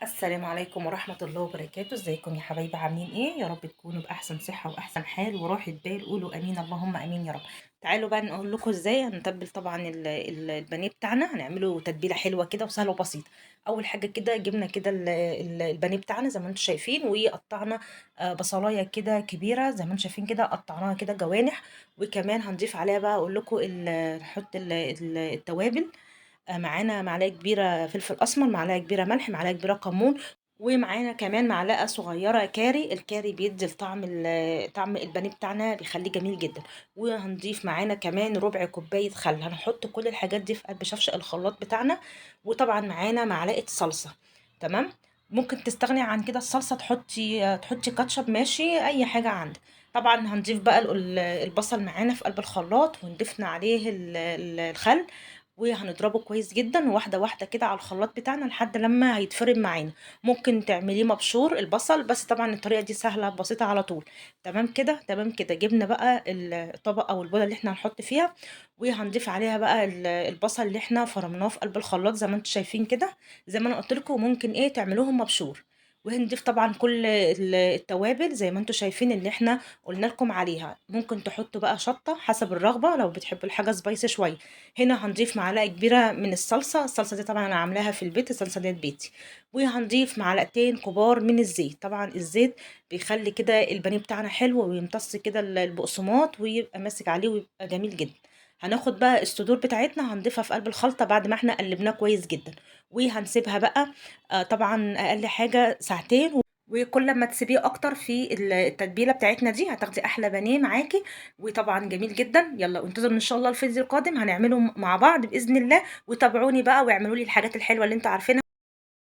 السلام عليكم ورحمة الله وبركاته. ازيكم يا حبايبي؟ عاملين ايه؟ يا رب تكونوا بأحسن صحة وأحسن حال وراحة بال. قولوا امين، اللهم امين يا رب. تعالوا بقى نقول لكم ازاي هنتبل طبعا البانيه بتاعنا. هنعمله تتبيلة حلوة كده وسهلة وبسيطة. اول حاجة كده جبنا كده البانيه بتاعنا زي ما انتم شايفين، وقطعنا بصلاية كده كبيرة زي ما انتم شايفين كده، قطعناها كده جوانح. وكمان هنضيف عليها بقى اقول لكم نحط التوابل. معانا معلقه كبيرة فلفل اسمر، معلقه كبيرة ملح، معلقه كبيرة كمون، ومعانا كمان معلقه صغيرة كاري. الكاري بيدي طعم البانيه بتاعنا، بيخليه جميل جدا. وهنضيف معانا كمان ربع كوباية خل. هنحط كل الحاجات دي في قلب شفشق الخلاط بتاعنا. وطبعا معانا معلقه صلصه، تمام. ممكن تستغني عن كده الصلصه، تحطي كاتشب، ماشي، اي حاجة عندك. طبعا هنضيف بقى البصل معانا في قلب الخلاط، ونضيفنا عليه الخل، وهنضربه كويس جدا واحدة واحدة كده على الخلاط بتاعنا لحد لما هيتفرم معانا. ممكن تعمليه مبشور البصل، بس طبعا الطريقة دي سهلة بسيطة على طول. تمام كده، تمام كده. جبنا بقى الطبق او البوله اللي احنا هنحط فيها، وهنضيف عليها بقى البصل اللي احنا فرمناه في قلب الخلاط زي ما انتم شايفين كده. زي ما انا قلت لكم ممكن تعملوهم مبشور. وهنضيف طبعا كل التوابل زي ما انتم شايفين اللي احنا قلنا لكم عليها. ممكن تحطوا بقى شطه حسب الرغبة لو بتحبوا الحاجة سبايسي شوية. هنا هنضيف معلقه كبيرة من الصلصه، الصلصه دي طبعا انا عاملاها في البيت، الصلصه ديت بيتي. وهنضيف معلقتين كبار من الزيت. طبعا الزيت بيخلي كده البانيه بتاعنا حلو ويمتص كده البقسماط ويبقى ماسك عليه ويبقى جميل جدا. هناخد بقى الصدور بتاعتنا هنضيفها في قلب الخلطة بعد ما احنا قلبناه كويس جدا، وهنسيبها بقى، طبعا اقل حاجة ساعتين. وكل ما تسيبيه اكتر في التتبيله بتاعتنا دي هتاخدي احلى بانيه معاكي، وطبعا جميل جدا. يلا انتظروا ان شاء الله الفيديو القادم هنعمله مع بعض باذن الله، وتابعوني بقى واعملوا لي الحاجات الحلوة اللي انتوا عارفينها.